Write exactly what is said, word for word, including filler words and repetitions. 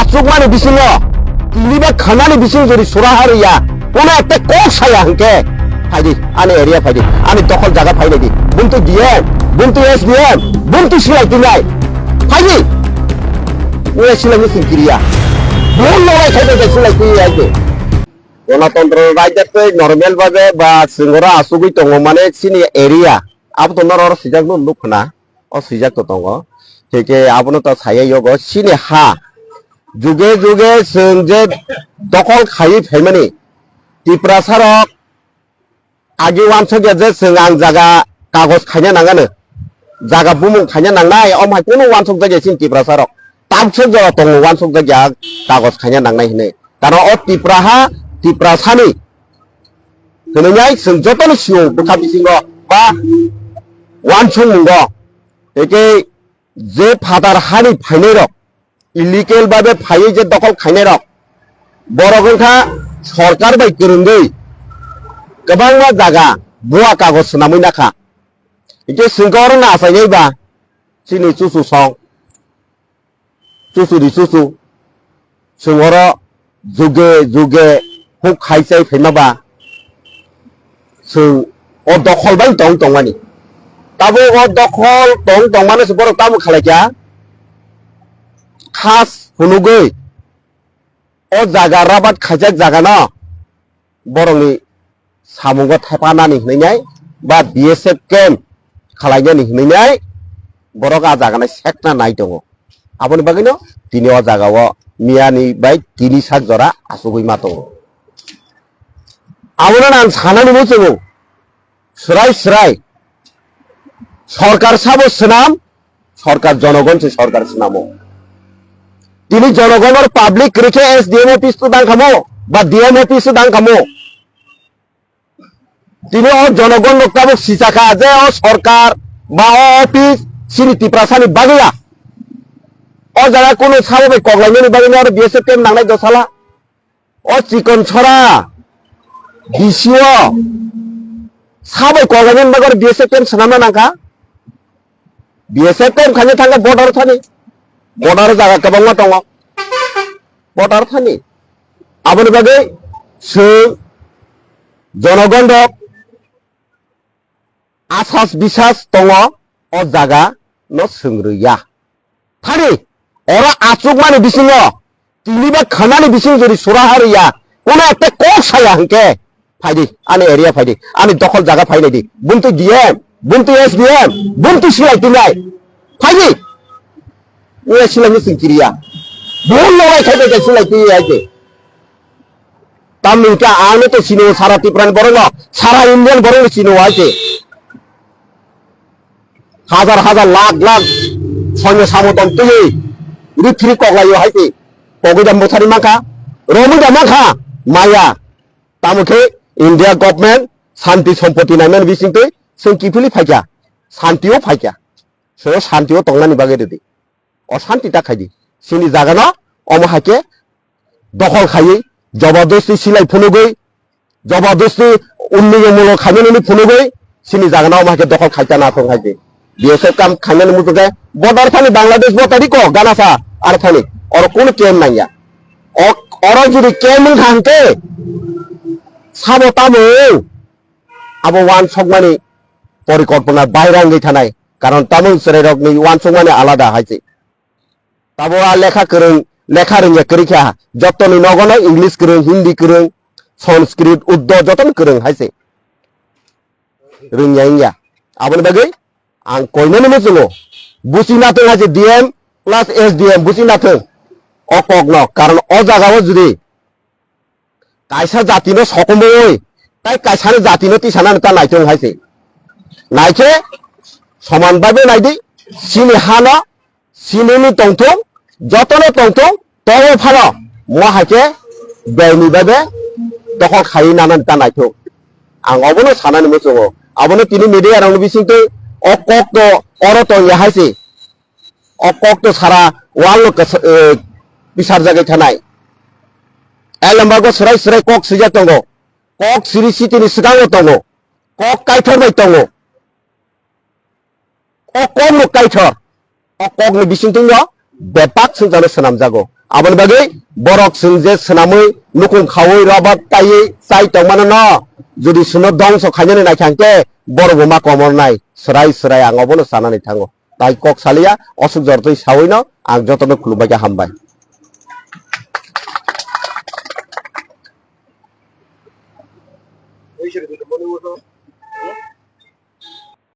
achukmani bisingo, tini ba khanani bising jodi sura hariya, kono ekta kok saya hwnkhe, phaidi, ani area phaidi, ani dokhol jaga phainai di, buntu D M, buntu S D M, buntu silai tinai, phaidi, uya silai ni singkiriya, bun lolai khai bai silai tinai aike. Ganatantro rajya tei normal babe ba chwng oro achugwi tongo mane chini area, abo to norok oro swijak no nuk khna. O swijak to tongo. Hwnkhe abono to saya yogo chini ha. Juge juge chwng je dokhol khaiwi phaimani Tiprasa rok agi wansok ya je chwng ang jaga kagoj khaina nangano. Jaga bumung khaina nangnai, om hai kunu wansok jak ya chini Tiprasa rok. Tamsok jora tongo wansok jak ya kagoj khaina nangnai hinwi. Karon o Tipra ha, Tiprasani hwnwi chwng jotono sio bwkha bisingo ba wansukmungo. Hwnkhe je phatar hani phainairok, illegal babe phaiwi je dokhol khainairok, borok wngkha sorkar bai kwrwngwi kwbangma jaga bua kagoj swnamwi nakha. Hwnkhe chwngkhe oro nachainai ba chini chuchu song, chuchu ri chuchu, chwng oro juge juge huk khai chai phaima ba chwng o dokhol bai tong tongmani. Tabuk o dokhol tong tongmano se borok tamo khalai kha, khas phunugwi o jaga rabat khaijak jagano borokni samungo thepanani hinwi nai ba B S F camp khalainani hinwi nai borok a jaga nai sekna nai tongo. Aboni bagwino tini o jaga o miyani bai tini sak jora achugwi ma tongo. Abono ang sanani muchungo, swrai swrai sorkar sabo swnam, sorkar jonogon se sorkar swnamo. Tini jonogon or public kwrwi khe S D M office to dang khamo ba D M office to dang khamo. Tini o jonogon rok tabuk sichakha je o sorkar ba o office chini Tiprasani bagwi ya. O jaga kunu sabo bai koklainani bagwi oro B S F camp nangnai dosala. O chikon sora B C O sabai kogaimani bagwi B S F camp swnamna nangkha. B S F camp khaina thangkha border thani. Border jaga kwbangma tongo. Border thani. Aboni bagwi chwng jonogon rok asas bisas tongo o jaga no swngrwi ya. Thani oro achukmani bisingo tini ba khanani bising jodi sura hariya, kono ekta kok saya hwnkhe, phaidi, ani area phaidi, ani dokhol jaga phainai di, buntu D M, buntu S D M, buntu silai tinai, phaidi, uya silai ni singkiriya, bun logai khai bai silai tinai aike. Tamni hwnkhe ang no to sino sara Tripura ni borok no, sara India ni borok no sino aike. Hajar hajar lakh lakh soino samotong twiwi rithri koklaio hai twi kogwi da mwthari mankha, romwi da mankha maya. Tamo khe India government santi sompoti naimani bisingtwi chwng kiphilwi phaikha, santi o phaikha. Chwng santi o tongnani bagwi rwdi. Oshanti ta khaidi. Chini jaga no omo hai khe dokhol khaiwi, jobordosti silai phunugwi, jobordosti unniyo mulo khainani phunugwi, chini jaga no omo hai khe dokhol khaita na thung hai khe. B S F kam khainani muchung khe border thani Bangladesh bo tari ko gana sa ar thani. Oro kunu camp nangya. O, oro jodi camp wng kha hwnkhe sabo tamo abo wansokmani porikolpona baira wngwi thanai. Karon tamo chwrairokni wansokmani alada hai se. Tabo a lekha kwrwng, lekha rwngya kwrwi kha. Jottoni nogono English kwrwng, Hindi kwrwng, Sanskrit, Urdu jotono kwrwng hai se. Rwngya wngya. Aboni bagwi ang koinani muchungo. Buchina thung hai se D M plus S D M buchina thung. O kokno. Karon o jagao jodi kaisa jatino sokomoi, tai kaisani jatino tisanani ta naithung hai se. Naikhe soman baibo naidi, chini hano, chinini tongthung, jotono tongthung, tobo phano mo hai khe belni baibe dokhol khaiwi nanani ta naithung. Ang obono sanani muchungo. Abono tini media rokni bisingtwi o kok to oro tongya hai se. O kok to sara world no kasa-, eh, pisarjagwi thanai. Elembakgo swrai swrai kok swijak tongo. Kok siri sitini swkango tongo. Kok kaithor bai tongo. O kok no kaithor. O kok ni bisingtwi no bebak swngjano swnamjago. Aboni bagwi borok chwng je swnamwi nukung khaui robat taiwi chai tongmano no, jodi chwngno dongso khainani naikha hwnkhe borok bo ma komornai. Swrai swrai ang obono sanani thango. Tai kok saliya, osuk jortwi sawino ang jotono khulumbai khe hambai.